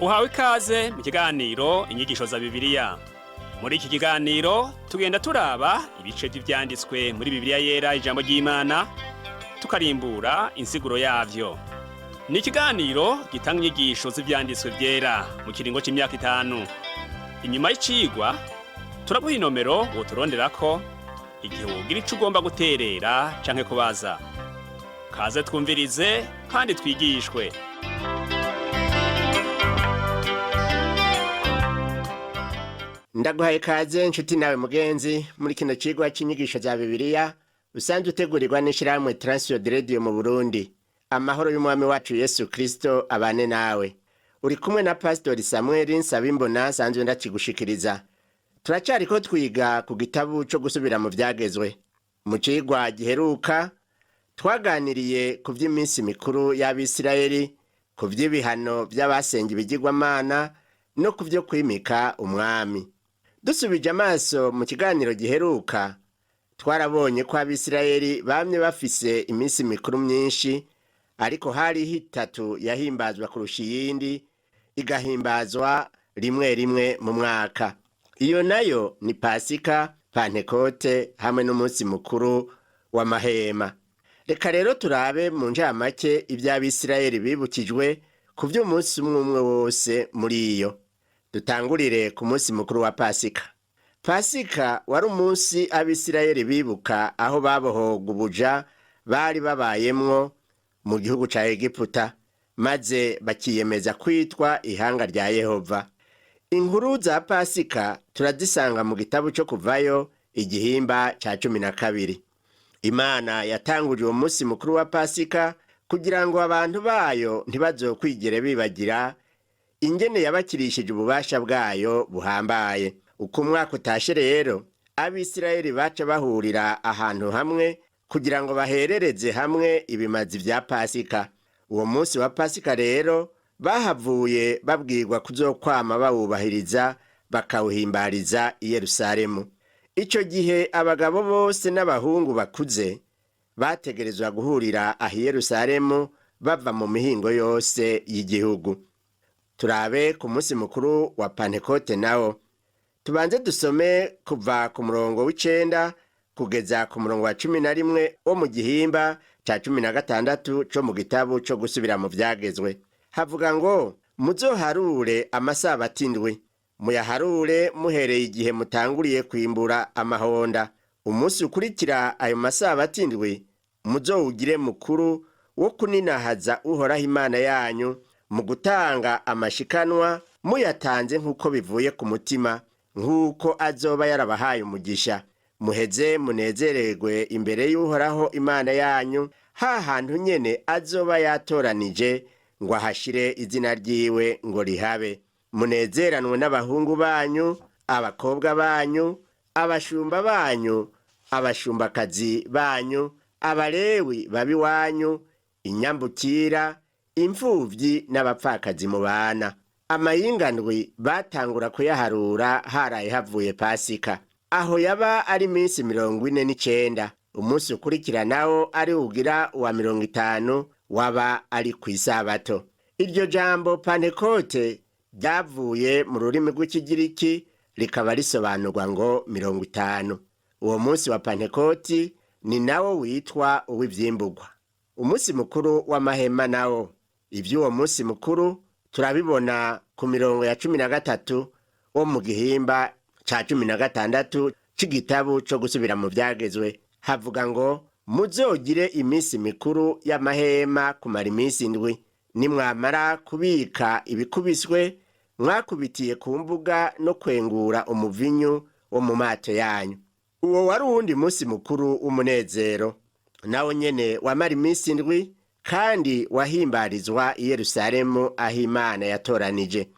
Uhawe ikaze mu kiganiro Inyigisho za Bibiliya. Muri iki kiganiro tugenda turaba ibice vy'ivyanditswe muri Bibiliya Yera, ijambo ry'Imana, tukarimbura insiguro yavyo. Ni ikiganiro gitanga inyigisho z'ivyanditswe vyera mu kiringo c'imyaka 5. Inyuma y'icigwa turaguha inomero woturonderako igihe wogira ico ugomba guterera canke kubaza. Kaze twumvirize kandi twigishwe. Ndaguhaye ikaze nshuti nawe mugenzi muri kino cigwa c'inyigisho za Bibiliya usanzwe utegurirwa n'ishirahamwe Transworld Radio mu Burundi. Amahoro y'Umwami wacu Yesu Kristo abane nawe. Uri kumwe na Pastori Samuel Nsabimbona nsanzwe ndakigushikiriza. Turacariko twiga ku gitabu co gusubira mu vyagezwe. Mu cigwa giheruka twaganiriye ku vy'iminsi mikuru y'Abisirayeli, ku vy'ibihano vy'abasenga ibigirwamana no ku vyo kwimika umwami. Dusubije amaso mu kiganiro giheruka, twarabonye ko Abisirayeli bamye bafise iminsi mikuru myinshi, ariko hariho itatu yahimbazwa kurusha iyindi, igahimbazwa rimwe rimwe mu mwaka. Iyo nayo ni Pasika, Pantekote hamwe n'umunsi mukuru w'amahema. Reka rero turabe mu ncamake ivy'Abisirayeli bibukijwe ku vy'umunsi umwe umwe wose muri iyo. Dutangurire ku munsi mukuru wa Pasika. Pasika wari umunsi Abisirayeli bibuka aho babohoga ubuja bari babayemwo mu gihugu ca Egiputa, maze bakiyemeza kwitwa ihanga rya Yehova. Inkuru za Pasika turazisanga mu gitabo co Kuvayo, igihimba ca 12. Imana yatanguje uwo munsi mukuru wa Pasika kugira ngo abantu bayo ntibazokwigere bibagira ingene yabakirishije ububasha bwayo buhambaye. Uko umwaka utashe rero, Abisirayeli baca bahurira ahantu hamwe kugira ngo baherereze hamwe ibimazi vya Pasika. Uwo munsi wa Pasika rero bahavuye babwirwa kuzokwama bawubahiriza, bakawuhimbariza i Yerusalemu. Ico gihe abagabo bose n'abahungu bakuze bategerezwa guhurira aho i Yerusalemu bava mu mihingo yose y'igihugu. Turabe ku munsi mukuru wa Pantekote nawo. Tubanze dusome kuva ku murongo w'9 kugeza ku murongo wa 11 wo mu gihimba ca 16 co mu gitabo co gusubira mu vyagezwe. Havuga ngo: muzoharure amasabato 7, muyaharure muhereye igihe mutanguriye kwimbura amahonda. Umunsi ukurikira ayo masabato 7 muzowugire mukuru wo kuninahaza Uhoraho Imana yanyu mu gutanga amashikanwa, muyatanze nk'uko bivuye ku mutima, nk'uko azoba yarabahaye umugisha. Muheze munezererwe imbere y'Uhoraho Imana yanyu, ha hantu nyene azoba yatoranije ngo ahashire izina ryiwe ngo rihabe. Munezeranwe n'abahungu banyu, abakobwa banyu, abashumba banyu, abashumbakazi banyu, abalewi babiwanyu, inyambukira, imfuvyi n'abapfakazi mubana. Amayinga 7 batangura kuyaharura haraye havuye Pasika. Aho yaba ari iminsi 49. Umunsi ukurikira nawo ari ugira uwa 50 waba ari kw'isabato. Iryo jambo Pantekote ryavuye mu rurimi rw'Ikigiriki, rikaba risobanurwa ngo 50. Uwo munsi wa Pantekoti ni nawo witwa uw'ivyimburwa. Umunsi mukuru w'amahema nawo, ivy'uwo munsi mukuru turabibona ku mirongo ya 13 wo mu gihimba ca 16 c'igitabo co gusubira mu vyagezwe. Havuga ngo: muzogire iminsi mikuru y'amahema kumara iminsi 7. Nimwamara kubika ibikubiswe mwakubitiye ku mbuga no kwengura umuvinyu wo mu mato yanyu. Uwo wari uwundi munsi mukuru w'umunezero, nawo nyene wamara iminsi 7, kandi wahimbarizwa i Yerusalemu aho Imana yatoranije.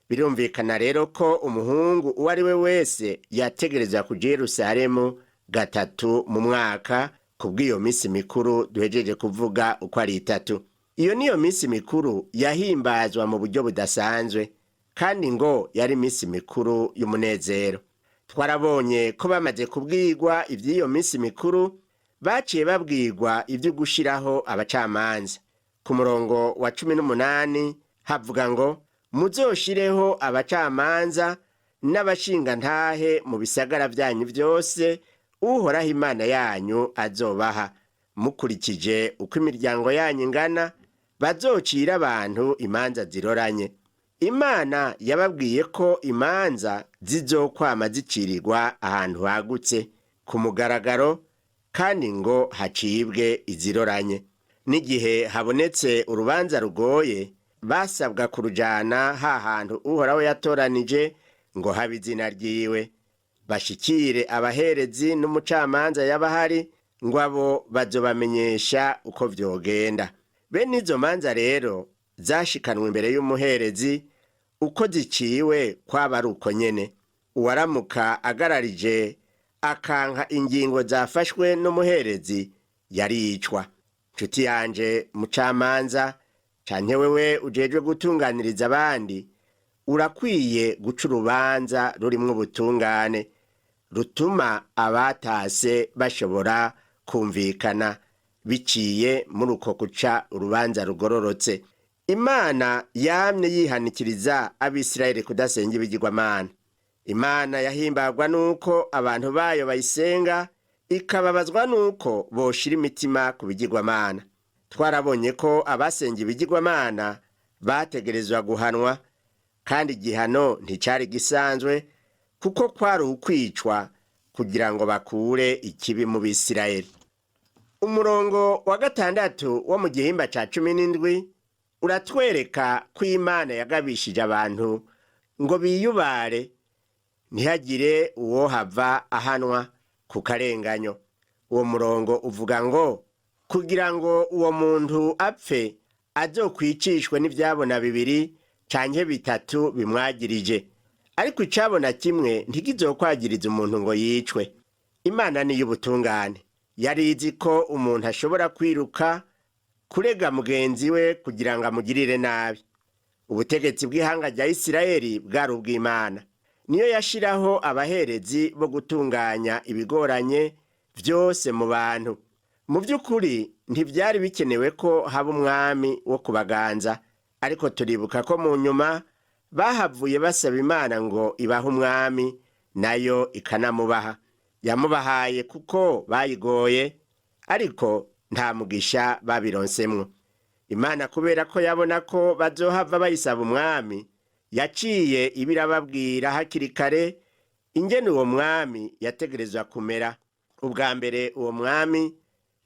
Birumvikana rero ko umuhungu uwo ari we wese yategerezwa kuja i Yerusalemu 3 mu mwaka kubw'iyo minsi mikuru duhejeje kuvuga uko ari 3. Iyo niyo minsi mikuru yahimbazwa mu buryo budasanzwe, kandi ngo yari iminsi mikuru y'umunezero. Twarabonye ko bamaze kubwirwa ivy'iyo minsi mikuru, baciye babwirwa ivyo gushiraho abacamanza. Ku murongo wa 18 havuga ngo: Muzoshireho abacamanza n'abashingantahe mu bisagara byanyu byose Uhoraho Imana yanyu azobaha, mukurikije uko imiryango yanyu ingana, bazocira abantu imanza ziroranye. Imana yababwiye ko imanza zizokwama zicirirwa ahantu hagutse ku mugaragaro, kandi ngo hacibwe iziroranye. N'igihe habonetse urubanza rugoye, basabwa kurujana ha hantu Uhoraho yatoranije ngo habe izina ryiwe, bashikire abaherezi n'umucamanza yabahari, ngo abo bazobamenyesha uko vyogenda. Bene izo manza rero zashikanwe imbere y'umuherezi, uko ziciwe kwaba ari uko nyene. Uwaramuka agararije akanka ingingo zafashwe n'umuherezi yaricwa. Nshuti yanje mucamanza, canke wewe ujejwe gutunganiriza abandi, urakwiye guca urubanza rurimwo ubutungane, rutuma abatase bashobora kumvikana biciye muri uko guca urubanza rugororotse. Imana yamye yihanikiriza Abisirayeli kudasenga ibigirwamana. Imana yahimbagwa n'uko abantu bayo bayisenga, ikababazwa n'uko boshira imitima ku bigirwamana. Twarabonye ko abasenga ibigirwamana bategerezwa guhanwa, kandi igihano nticari gisanzwe, kuko kwari ukwicwa kugira ngo bakure ikibi mu Bisirayeli. Umurongo wa 6 wo mu gihimba ca 17 uratwereka ko Imana yagabishije abantu ngo biyubare, ntihagire uwohava ahanwa ku karenganyo. Uwo murongo uvuga ngo kugira ngo uwo muntu apfe azokwicishwe n'ivyabona 2 canke 3 bimwagirije, ariko icabona kimwe ntikizokwagiriza umuntu ngo yicwe. Imana ni y'ubutungane, yari izi ko umuntu ashobora kwiruka kurega mugenzi we kugira ngo amugirire nabi. Ubutegetsi bw'ihanga rya Isirayeli bwari ubw'Imana, niyo yashiraho abaherezi bo gutunganya ibigoranye vyose mu bantu. Mu by'ukuri ntivyari bikenewe ko haba umwami wo kubaganza, ariko turibuka ko mu nyuma bahavuye basaba Imana ngo ibahe umwami, nayo ikanamubaha. Yamubahaye kuko bayigoye, ariko nta mugisha babironsemwo. Imana kubera ko yabona ko bazohava bayisaba umwami, yaciye ibirababwira hakiri kare ingene uwo mwami yategerezwa kumera. Ubwa mbere uwo mwami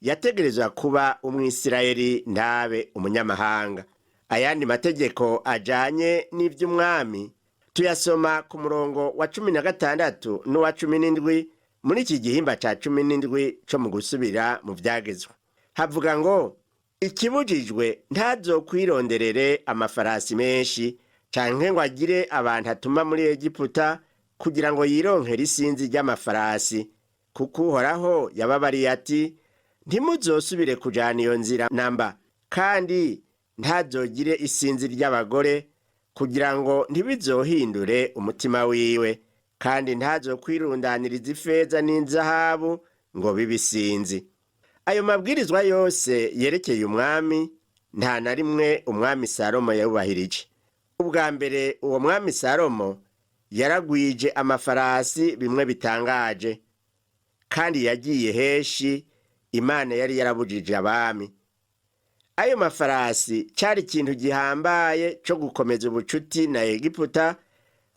yategerezwa kuba Umwisirayeli, ntabe umunyamahanga. Ayandi mategeko ajanye n'ivy'umwami tuyasoma ku murongo wa 16 n'uwa 17 muri iki gihimba ca 17 co mu gusubira mu vyagezwe. Havuga ngo ikibujijwe ntazokwironderere amafarasi menshi, canke ngo agire abantu atuma muri Egiputa kugira ngo yironkere isinzi ry'amafarasi, kuko Uhoraho yababariye ati ntimuzosubire kujana iyo nzira namba, kandi ntazogire isinzi ry'abagore kugira ngo ntibizohindure umutima wiwe, kandi ntazokwirundaniriza ifeza n'inzahabu ngo bibe isinzi. Ayo mabwirizwa yose yerekeye umwami nta na rimwe umwami Salomo yubahirije. Ubwa mbere uwo mwami Salomo yaragwije amafarasi bimwe bitangaje, kandi yagiye heshi Imana yari yarabujije abami. Ayo mafarasi cari ikintu gihambaye co gukomeza ubucuti na Egiputa,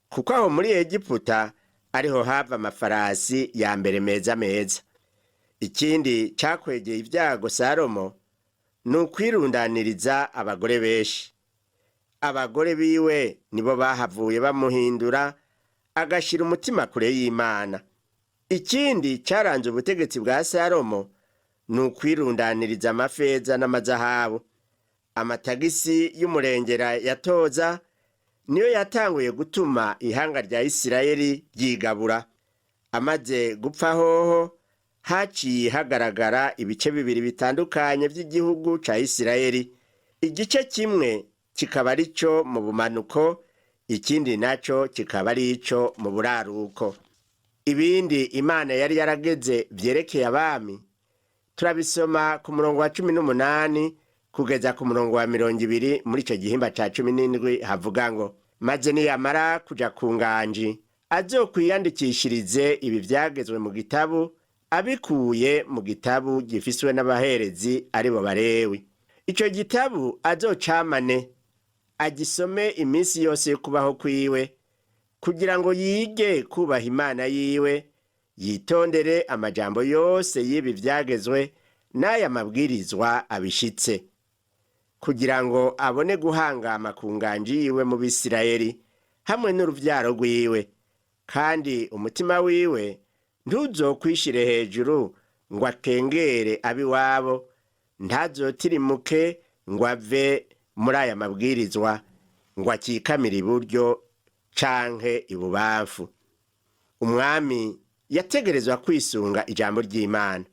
kuko aho muri Egiputa ariho hava amafarasi ya mbere meza meza. Ikindi cakwegeye ibyago Salomo ni ukwirundaniriza abagore benshi. Abagore biwe nibo bahavuye bamuhindura, agashira umutima kure y'Imana. Ikindi caranze ubutegetsi bwa Salomo ni ukwirundaniriza amafeza n'amazahabu. Amatagisi y'umurengera yatoza niyo yatanguye gutuma ihanga rya Isirayeli ryigabura. Amaze gupfa hoho haciye hagaragara ibice bibiri bitandukanye by'igihugu ca Isirayeli. Igice kimwe kikaba ari cyo mu bumanuko, ikindi naco kikaba ari ico mu buraruko. Ibindi Imana yari yarageze vyerekeye abami turabisoma ku murongo wa 18 kugeza ku murongo wa 20 muri ico gihimba ca 17, havuga ngo Maze niyamara kuja ku nganji, azokwiyandikishirize ibi vyagezwe mu gitabo, abikuye mu gitabo gifiswe n'abaherezi aribo Barewi. Ico gitabo azocamane, agisome iminsi yose yo kubaho kwiwe, kugira ngo yige kubaha Imana yiwe, yitondere amajambo yose y'ibi vyagezwe n'aya mabwirizwa abishitse, kugira ngo abone guhangama ku nganji yiwe mu Bisirayeli hamwe n'uruvyaro rwiwe. Kandi umutima wiwe ntuzokwishire hejuru ngo akengere ab'iwabo, ntazotirimuke ngo ave muri aya mabwirizwa, ngo akikamire iburyo canke ibubamfu. Umwami yategerezwa kwisunga ijambo ry'Imana,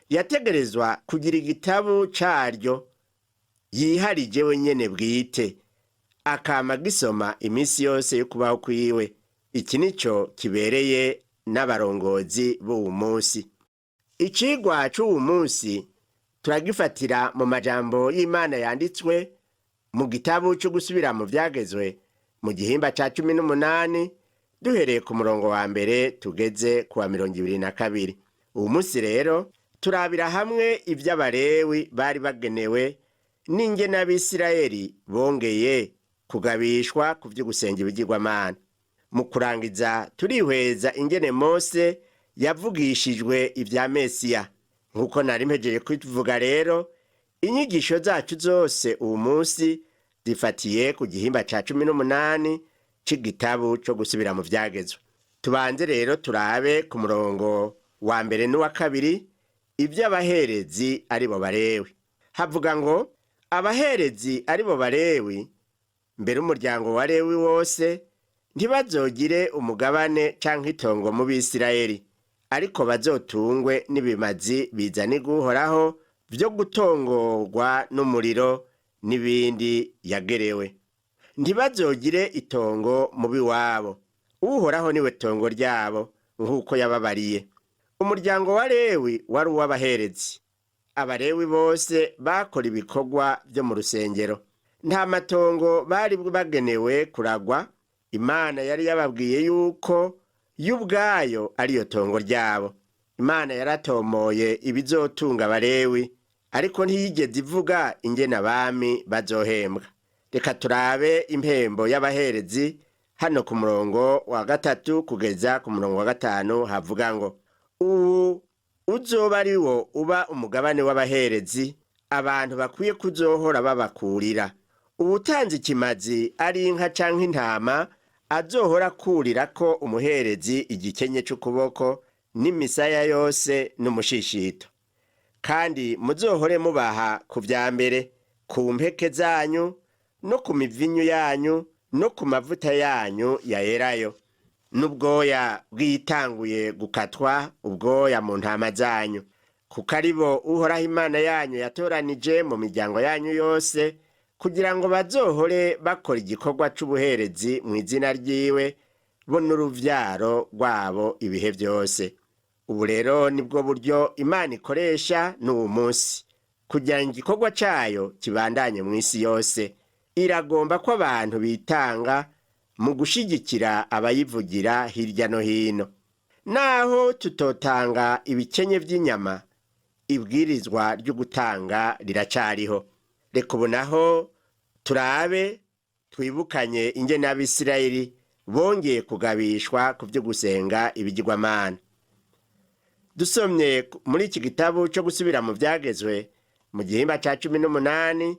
yategerezwa kugira igitabo caryo yiharije wenyene bwite, akama gisoma iminsi yose yo kubaho kwiwe. Iki nico kibereye n'abarongozi b'uwu munsi. Icigwa c'uwu munsi turagifatira mu majambo y'Imana yanditswe mu gitabo co gusubira mu vyagezwe mu gihimba ca 18, duhereye ku murongo wa 1 tugeze ku wa 22. Uwu munsi rero turabira hamwe ivy'Abarewi bari bagenewe n'ingene Abisirayeli bongeye kugabishwa ku vyo gusenga ibigirwamana. Mu kurangiza turihweza ingene Mose yavugishijwe ivya Mesiya. Nk'uko nari mpejeje kubivuga rero, inyigisho zacu zose uwu munsi zifatiye ku gihimba ca 18 c'igitabo co gusubira mu vyagezwe. Tubanze rero turabe ku murongo wa 1 n'uwa 2 ivy'abaherezi aribo Barewi. Havuga ngo abaherezi aribo Barewi, mbere umuryango wa Lewi wose ntibazogire umugabane canke itongo mu Bisirayeli, ariko bazotungwe n'ibimazi bizanirwa Uhoraho vyo gutongorwa n'umuriro n'ibindi yagerewe. Ntibazogire itongo mu biwabo, Uhoraho niwe tongo ryabo, nk'uko yababariye. Umuryango wa Lewi wari uw'abaherezi. Abarewi bose bakora ibikorwa vyo mu rusengero. Nta matongo bari bagenewe kuragwa. Imana yari yababwiye yuko y'ubwayo ariyo tongo ryabo. Imana yaratomoye ibizotunga Abarewi, ariko ntiyigeze ivuga ingene abami bazohembwa. Reka turabe impembo y'abaherezi hano ku murongo wa 3 kugeza ku murongo wa 5, havuga ngo ubu uzoba ari wo uba umugabane w'abaherezi, abantu bakwiye kuzohora babakurira. Uwutanze ikimazi ari inka canke intama azohora akurira ko umuherezi igikenye c'ukuboko n'imisaya yose n'umushishito. Kandi muzohore mubaha ku vya mbere, ku mpeke zanyu no ku mivinyu yanyu no ku mavuta yanyu yaherayo, n'ubwoya bw'itanguye gukatwa ubwoya mu ntama zanyu, kuko aribo Uhoraho Imana yanyu yatoranije mu miryango yanyu yose, kugira ngo bazohore bakora igikorwa c'ubuherezi mu izina ryiwe, bo n'uruvyaro rwabo ibihe vyose. Ubu rero nibwo buryo Imana ikoresha n'uwu munsi kugira ngo igikorwa cayo kibandanye mw'isi yose. Iragomba ko abantu bitanga mu gushigikira abayivugira hirya no hino. Naho tutotanga ibikenye vy'inyama, ibwirizwa ryo gutanga riracariho. Reka ubu naho turabe twibukanye ingene Abisirayeli bongeye kugabishwa ku vyo gusenga ibigirwamana. Dusomye muri iki gitabo co gusubira mu vyagezwe mu gihimba ca 18,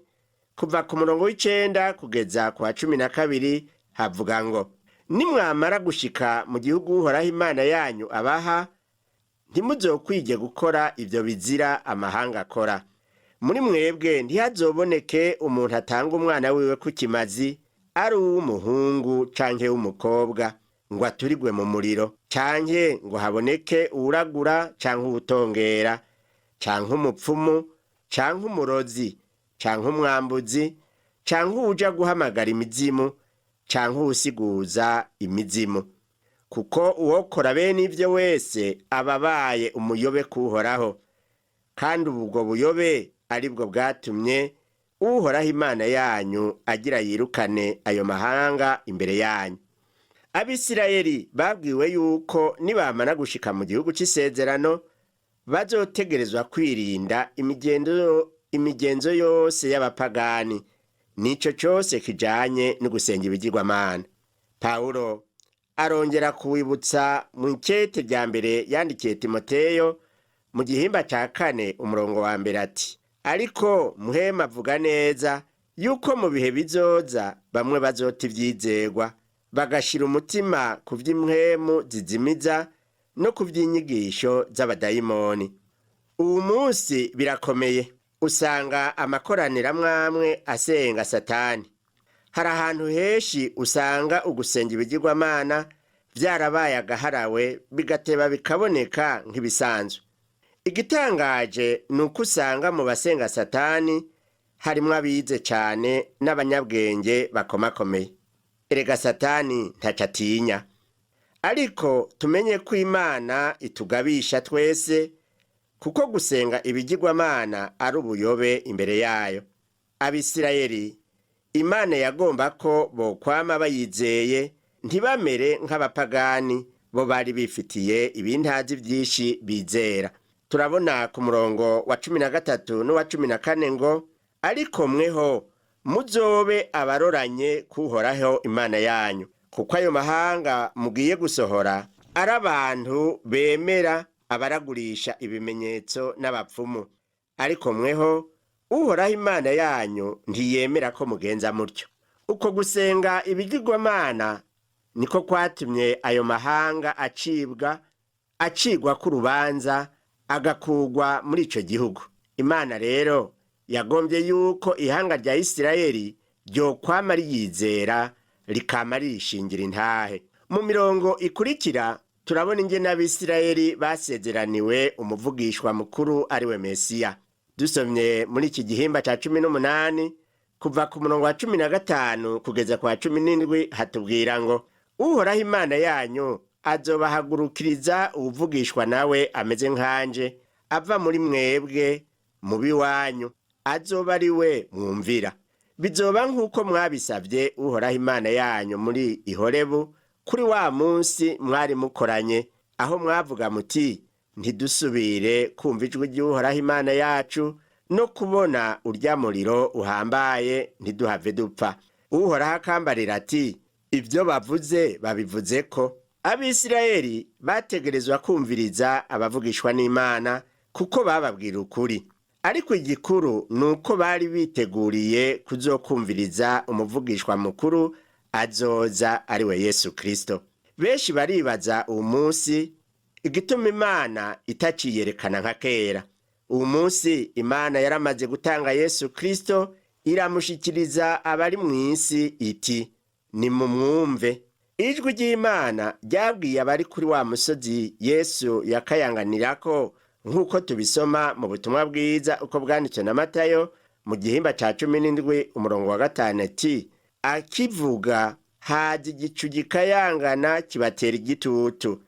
kuva ku murongo w'9 kugeza ku wa 12, havuga ngo nimwamara gushika mu gihugu Uhoraho Imana yanyu abaha, ntimuzokwige gukora ivyo bizira amahanga akora. Muri mwebwe ntihazoboneke umuntu atanga umwana wiwe ku kimazi, ari uw'umuhungu canke w'umukobwa, ngo aturigwe mu muriro, canke ngo haboneke uwuragura canke uwutongera, canke umupfumu, canke umurozi, canke umwambuzi, canke uwuja guhamagara imizimu, canke uwusiguza imizimu. Kuko uwokora bene ivyo wese aba abaye umuyobe k'Uhoraho, kandi ubwo buyobe aribwo bwatumye Uhoraho Imana yanyu agira yirukane ayo mahanga imbere yanyu. Abisirayeli babwiwe yuko nibamara gushika mu gihugu c'isezerano bazotegerezwa kwirinda imigenzo yose y'abapagani n'ico cose kijanye no gusenga ibigirwamana. Pawulo arongera kuwibutsa mu ikete rya mbere yandikiye Timoteyo mu gihimba ca 4 umurongo wa 1 ati: ariko muhema avuga neza yuko mu bihe bizoza bamwe bazota ivyizegwa bagashira umutima ku vy'impwemu zizimiza no ku vy'inyigisho z'abadayimoni. Uwu munsi birakomeye, usanga amakoraniro amwe asenga Satani. Hari ahantu henshi usanga ugusenga ibigirwamana vyarabaye agaharawe, bigateba bikaboneka nk'ibisanzwe. Igitangaje ni uko usanga mu basenga Satani harimwo abize cane n'abanyabwenge bakomakomeye. Erega Satani ntaco atinya. Ariko tumenye ko Imana itugabisha twese, kuko gusenga ibigirwamana ari ubuyobe imbere yayo. Abisirayeli Imana yagomba ko bokwama bayizeye, ntibamere nk'abapagani bo bari bifitiye ibintazi vyinshi bizera. Turabona ku murongo wa 13 n'uwa 14 ngo: ariko mweho muzobe abaroranye kuhoraho Imana yanyu, kuko ayo mahanga mugiye gusohora ari abantu bemera abaragurisha ibimenyetso n'abapfumu. Ariko mweho Uhoraho Imana yanyu ntiyemera ko mugenza mutyo. Uko gusenga ibigirwamana niko kwatumye ayo mahanga acigwa k'urubanza, agakugwa muri ico gihugu. Imana rero yagombye yuko ihanga rya Isirayeli ryokwama riyizera, rikama rishingira intahe. Mu mirongo ikurikira turabona ingene Abisirayeli basezeraniwe umuvugishwa mukuru ariwe Mesiya. Dusomye muri iki gihimba ca 18 kuva ku murongo wa 15 kugeza kwa 17 hatubwira ngo: Uhoraho Imana yanyu azobahagurukiriza uwuvugishwa nawe ameze nkanje, ava muri mwebwe mubi wanyu, azoba ari we mwumvira. Bizoba nk'uko mwabisavye Uhoraho Imana yanyu muri Ihorebu kuri wa munsi mwari mukoranye, aho mwavuga muti: ntidusubire kumva ijwi ry'Uhoraho Imana yacu no kubona urya muriro uhambaye, ntiduhave dupfa. Uhoraho akambarira ati: ibyo bavuze babivuze ko. Abisirayeli bategerezwa kumviriza abavugishwa n'Imana kuko bababwira ukuri. Ariko igikuru ni uko bari biteguriye kuzokumviriza umuvugishwa mukuru azoza ariwe Yesu Kristo. Benshi baribaza uwu munsi igituma Imana itaciyerekana nka kera. Uwu munsi Imana yaramaze gutanga Yesu Kristo, iramushikiriza abari mw'isi iti: nimumwumve. Ijwi ry'Imana ryabwiye abari kuri wa musozi Yesu yakayanganirako, nk'uko tubisoma mu butumwa bwiza uko bwanditswe na Matayo mu gihimba ca 17 umurongo wa 5 ati: akivuga haza igicu gikayangana kibatera igitutu,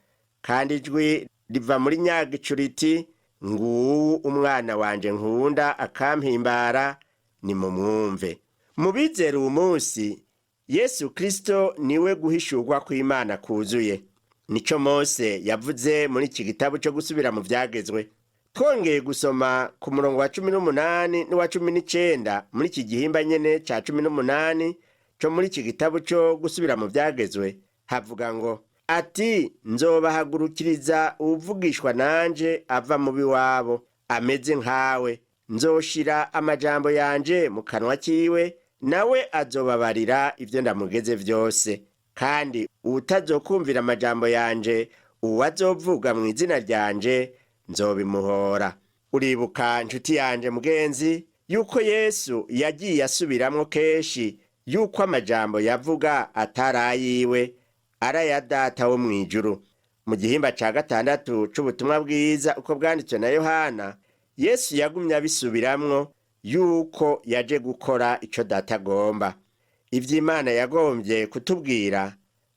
kandi ijwi riva muri nyagicu riti: nguwu umwana wanje nkunda akampimbara, nimumwumve. Mu bizera uwu munsi Yesu Kristo niwe guhishurwa kw'Imana kuzuye. Nico Mose yavuze muri iki gitabo cyo gusubira mu vyagezwe. Twongeye gusoma ku murongo wa 18 n'uwa 19 muri iki gihimba nyene ca 18 co muri iki gitabo cyo gusubira mu vyagezwe, havuga ngo: ati nzobahagurukiriza uwuvugishwa nanje ava mu biwabo ameze nkawe, nzoshira amajambo yanje mu kanwa kiwe, nawe azobabarira ivyo ndamugeze vyose. Kandi uwutazokumvira amajambo yanje, uwo azovuga mu izina ryanje, nzobimuhora. Uribuka nshuti yanje mugenzi yuko Yesu yagiye asubiramwo kenshi yuko amajambo yavuga atari ayiwe, ari aya Data wo mw'ijuru. Mu gihimba ca 6 c'ubutumwa bwiza uko bwanditswe na Yohana, Yesu yagumye abisubiramwo yuko yaje gukora ico Data agomba. Ivy'Imana yagombye kutubwira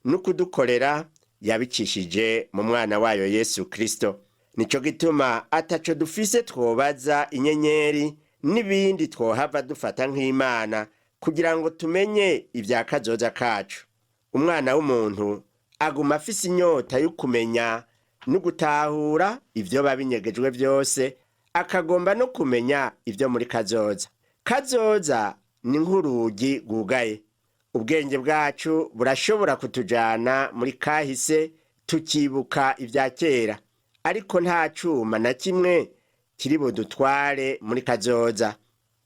no kudukorera yabicishije mu mwana wayo Yesu Kristo. Nico gituma ataco dufise twobaza inyenyeri N'ibindi twohava dufata nk'imana kugira ngo tumenye ibya kazoza kacu. Umwana w'umuntu aguma afise inyota yo kumenya no gutahura ibyo babinyegejwe byose, akagomba no kumenya ibyo muri kazoza. Kazoza ni nk'urugi rwugaye. Ubwenge bwacu burashobora kutujana muri kahise, tukibuka ibya kera, ariko nta cuma na kimwe kiri budutware muri kazoza.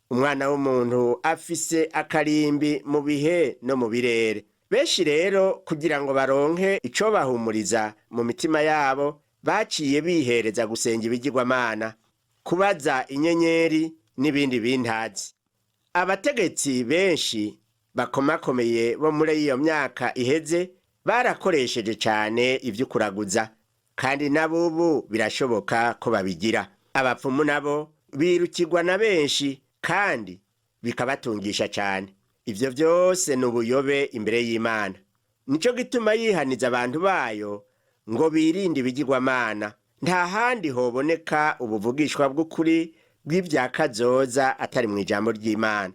Umwana w'umuntu afise akarimbi mu bihe no mu birere. Benshi rero, kugira ngo baronke ico bahumuriza mu mitima yabo, baciye bihereza gusenga ibigirwamana, kubaza inyenyeri n'ibindi bintazi. Abategetsi benshi bakomakomeye bo muri iyo myaka iheze barakoresheje cyane ivy'ukuraguza, kandi n'abubu birashoboka ko babigira. Abapfumu nabo birukirwa na benshi kandi bikabatungisha cyane. Ivyo byose ni ubuyobe imbere y'Imana. Nico gituma yihaniza abantu bayo ngo birinde ibigirwamana. Nta handi hoboneka ubuvugishwa bw'ukuri bw'ibya kazoza atari mu ijambo ry'Imana.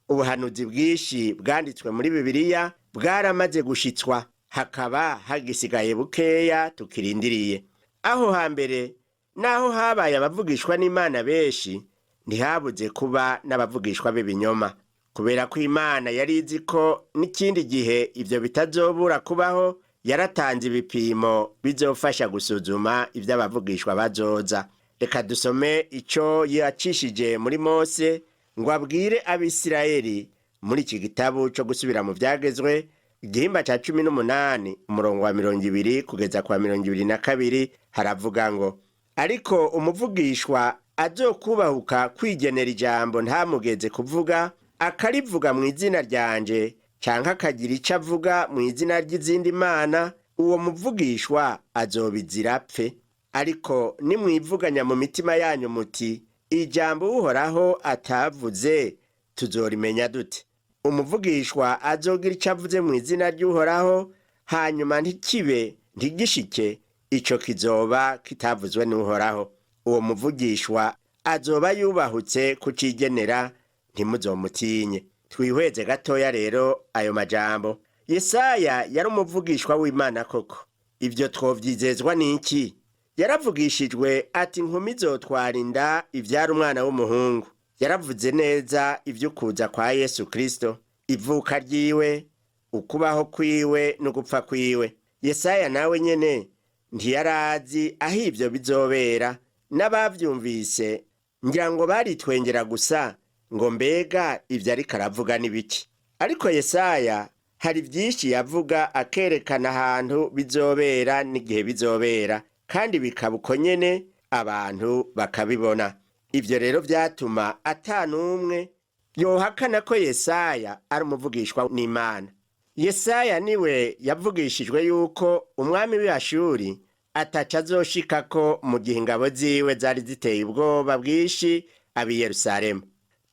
Ubuhanuzi bwinshi bwanditswe muri Bibiliya bwaramaze gushitswa, hakaba hagisigaye bukeya tukirindiriye. Aho hambere naho habaye abavugishwa n'Imana benshi, ntihabuze kuba n'abavugishwa b'ibinyoma. Kubera ko Imana yari izi ko n'ikindi gihe ibyo bitazobura kubaho, yaratanze ibipimo bizofasha gusuzuma ibyo abavugishwa bazoza. Reka dusome ico yacishije muri Mose ngo abwire Abisirayeli muri iki gitabo co gusubira mu Vyagezwe, igihimba ca 18, umurongo wa 20 kugeza kwa 22, haravuga ngo: "Ariko umuvugishwa azokubahuka kwigenera ijambo ntamugeze kuvuga, akarivuga mu izina ryanje, canke akagira ico avuga mu izina ry'izindi mana, uwo muvugishwa azobizira apfe. Ariko nimwivuganya mu mitima yanyu muti: 'Ijambo Uhoraho atavuze tuzorimenya dute?' Umuvugishwa azogira ico avuze mu izina ry'Uhoraho, hanyuma ntikibe, ntigishike, ico kizoba kitavuzwe n'Uhoraho. Uwo muvugishwa azoba yubahutse kucigenera, ntimuzomutinye." Twihweze gatoya rero ayo majambo. Yesaya yari umuvugishwa w'Imana koko. Ibyo twovyizezwa n'iki? Yaravugishijwe ati: "Inkumi izotwara inda ivyara umwana w'umuhungu." Yaravuze neza ivy'ukuza kwa Yesu Kristo, ivuka ryiwe, ukubaho kwiwe no gupfa kwiwe. Yesaya nawe nyene ntiyarazi aho ivyo bizobera. N'abavyumvise ngira ngo baritwengera gusa ngo: "Mbega ivyo ariko aravuga n'ibiki?" Ariko Yesaya hari vyinshi yavuga, akerekana ahantu bizobera n'igihe bizobera, kandi bikaba uko nyene, abantu bakabibona. Ivyo rero vyatuma ata n'umwe yohakana ko Yesaya ari umuvugishwa n'Imana. Yesaya niwe yavugishijwe yuko umwami w'Ashuri ataca azoshikako mu gihe ingabo ziwe zari ziteye ubwoba bwinshi ab'i Yerusalemu.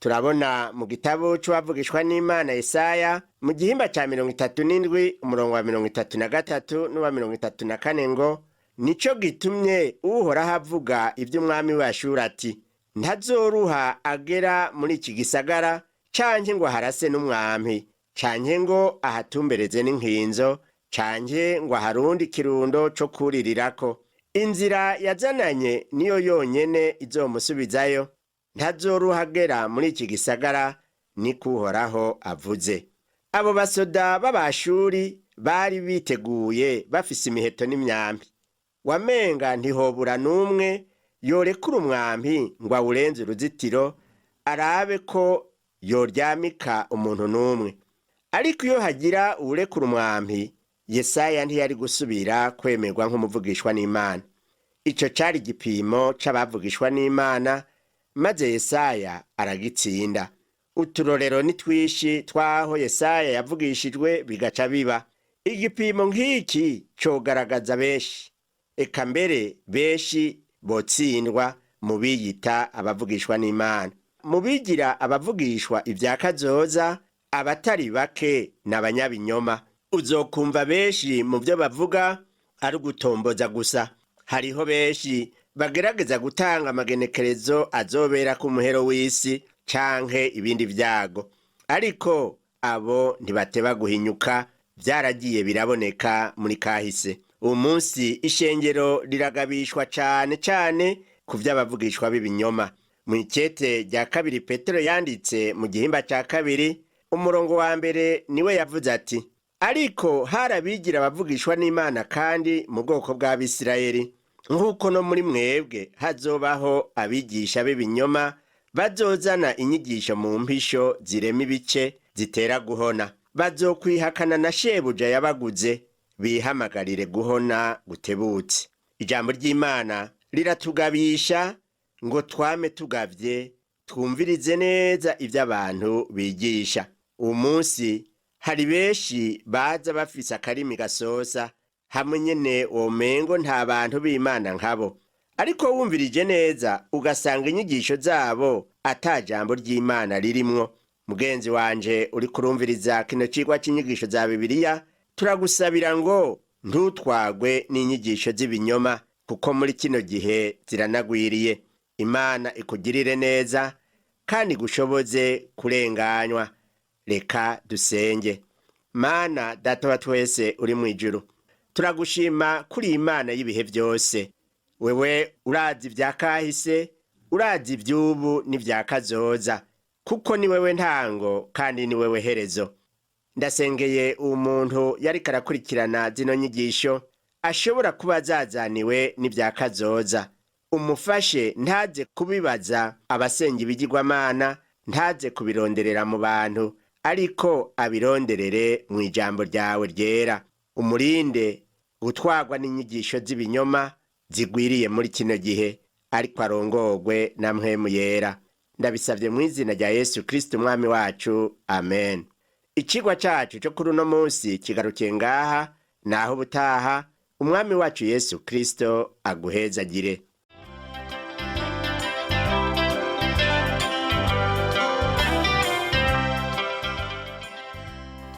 Turabona mu gitabo c'uwavugishwa n'Imana Yesaya, mu gihimba ca 37, umurongo wa 33 n'uwa 34 ngo: "Nico gitumye Uhoraho avuga ivy'umwami w'Ashuri ati: 'Ntazoruha agera muri iki gisagara, canke ngo aharase n'umwampi, canke ngo ahatumbereze n'inkinzo, canke ngo aharundi ikirundo co kuririrako. Inzira yazananye niyo yonyene izomusubizayo. Ntazoruhagera muri iki gisagara, niko Uhoraho avuze.'" Abo basoda b'Abashuri bari biteguye, bafise imiheto n'imyambi. Wamenga ntihobura n'umwe yorekura umwambi ngo awurenze uruzitiro, arabe ko yoryamika umuntu n'umwe. Ariko iyo hagira uwurekura umwambi, Yesaya ntiyari gusubira kwemerwa nk'umuvugishwa n'Imana. Ico cari igipimo c'abavugishwa n'Imana, maze Yesaya aragitsinda. Uturorero ni twishi twaho Yesaya yavugishijwe bigaca biba. Igipimo nk'iki cogaragaza benshi, eka mbere benshi botsindwa mu biyita abavugishwa n'Imana, mu bigira abavugishwa ibya kazoza. Abatari bake ni abanyabinyoma. Uzokumva benshi mu byo bavuga ari ugutomboza gusa. Hariho benshi bagerageza gutanga amagenekerezo azobera ku muhero w'isi. canke ibindi vyago. Ariko abo ntibateba guhinyuka, vyaragiye biraboneka muri kahise. Uwu munsi ishengero riragabishwa cane cane ku vy'abavugishwa b'ibinyoma. Mw'ikete rya kabiri Petero yanditse mu gihimba ca kabiri, umurongo wa mbere niwe yavuze ati: ariko hari abigira abavugishwa n'Imana kandi mu bwoko bw'Abisirayeli, nk'uko no muri mwebwe hazobaho abigisha b'ibinyoma bazozana inyigisho mu mpisho zirema ibice zitera guhona, bazokwihakana na shebuja yabaguze, bihamagarire guhona gutebutse. Ijambo ry'Imana riratugabisha ngo twame tugavye, twumvirize neza ivyo abantu bigisha. Uwu munsi hari benshi baza bafise akarimi gasosa, hamwe nyene womengo nta bantu b'Imana nkabo, ariko wumvirije neza ugasanga inyigisho zabo ata jambo ry'Imana ririmwo. Mugenzi wanje uri kurumviriza kino cigwa c'inyigisho za Bibiliya, turagusabira ngo ntutwagwe n'inyigisho z'ibinyoma, kuko muri kino gihe ziranagwiriye. Imana ikugirire neza kandi igushoboze kurenganywa. Reka dusenge. Mana Data wa twese uri mu ijuru, turagushima kuri Imana y'ibihe byose. Wewe urazi ibya kahise, urazi iby'ubu n'ibya kazoza, kuko ni wewe ntango kandi ni wewe herezo. Ndasengeye uwo muntu yariko arakurikirana zino nyigisho ashobora kuba azazaniwe n'ibya kazoza. Umufashe ntaze kubibaza abasenga ibigirwamana, ntaze kubironderera mu bantu, ariko abironderere mu ijambo ryawe ryera. Umurinde gutwarwa n'inyigisho z'ibinyoma zigwiriye muri kino gihe, ariko arongorwe na Mpwemu Yera. Ndabisabye mu izina rya Yesu Kristo umwami wacu, amen. Icigwa cacu co kuri uno munsi kigarukiye ngaha, naho ubutaha umwami wacu Yesu Kristo aguhezagire.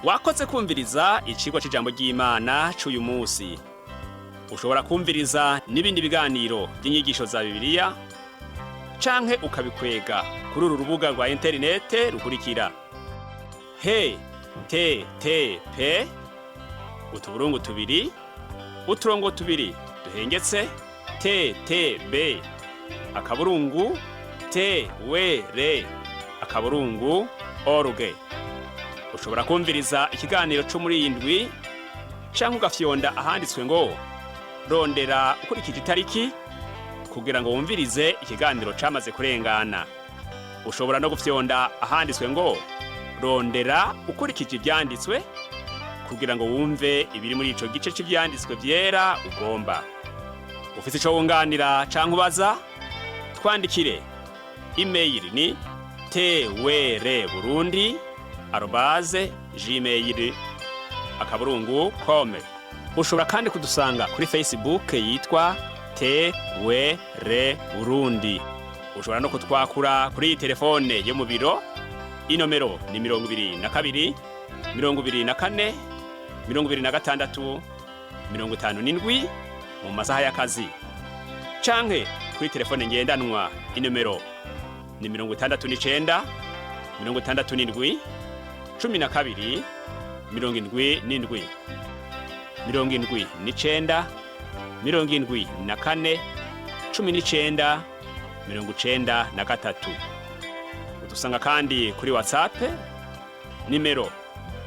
Wakoze kumviriza icigwa c'ijambo ry'Imana c'uyu munsi. Ushobora kumviriza n'ibindi biganiro by'inyigisho za Bibiliya canke ukabikwega kuri uru rubuga rwa interinete rukurikira: he t t p utuburungu tubiri uturongo tubiri duhengetse t t b akaburungu t w r akaburungu org. Ushobora kumviriza ikiganiro cyo muri iyi ndwi canke ugafyonda ahanditswe ngo rondera ukurikije itariki kugira ngo wumvirize ikiganiro camaze kurengana. Ushobora no gufyonda ahanditswe ngo rondera ukurikije ivyanditswe kugira ngo wumve ibiri muri ico gice c'ivyanditswe vyera ugomba. Ufise ico wunganira canke ubaza, twandikire. Email ni twrburundi@gmail.com. Ushobora kandi kudusanga kuri Facebook yitwa TWR Burundi. Ushobora no kutwakura kuri iyi telefone yo mu biro. Inomero ni 22 24 26 57 mu masaha y'akazi, canke kuri telefone ngendanwa inomero ni 69 67 12 77 79 74 19 93. Udusanga kandi kuri WhatsApp, nimero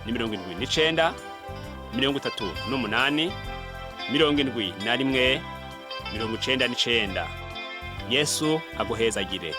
ni 79 38 71 99. Yesu aguhezagire.